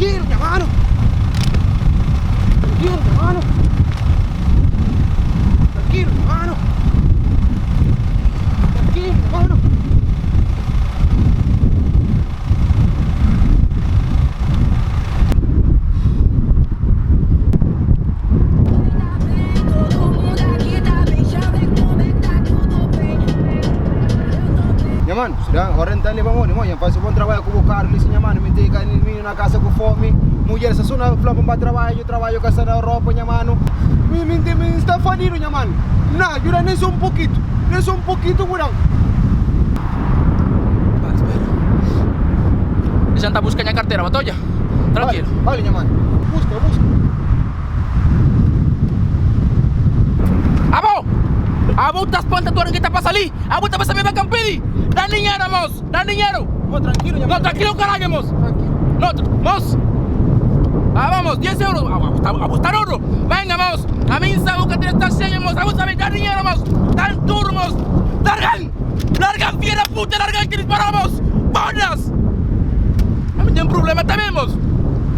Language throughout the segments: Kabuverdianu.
Tranquilo, nha mano. Tranquilo, nha mano. Tranquilo, nha mano. Tranquilo, nha mano. Nha mano, da ora nta leba modi mo, nha fasi bon trabalho ku bu karu li si nha mano, mi teka mininu na kasa ku fomi, mulher sa suna fla pa nba trabalho, trabalho ka sta na Europa nha mano, mi mi mi sta falidu nha mano, na juda nen so un pokitu, nen so un pokitu bu dan. Para, espera. Dexa nta buska nha kartera, ba ta odja? Tranquilo. Bali, bali nha mano, buska, buska. Abo! Abo ta spanta tur algen ki ta pasa li! Abo ta pensa mi ba ka N pidi? Da dinheru, mos! Da dinheru! No, tranquilo, nha No, tranquilo caralho, mos! Tranquilo. No, mos! Ah, vamos, 10 euros! Abo sta, abo sta rodo! Venga, mos! Ami N sabe ku ka ten sta xeiu, mos! Abo sabe, da dinheru, mos! Dan tur, mos! Largan! Largan, fia da puta! Largan ki dispara, mos! Fodas! Ami ten problema tanbe, mos!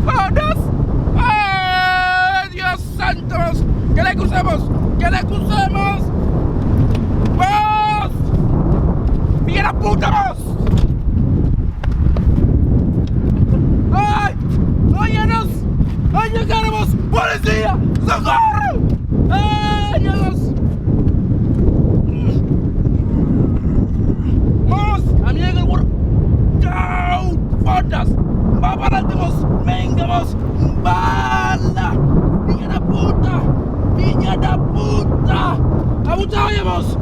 Fodas! Ai, Dios santo, mos! Kela ku se, mos! Kela ku se, mos! Mos! Fia da puta, mos! Ai! Ai, Deus! Ai, nha cara, mos! Polícia! Socorro! Ai, Deus! Mos! Ami é kel Tchau! Fodas! Ba parante, mos! Menga, mos! Bala! Filha da puta! Filha da puta! Abu txau, mos!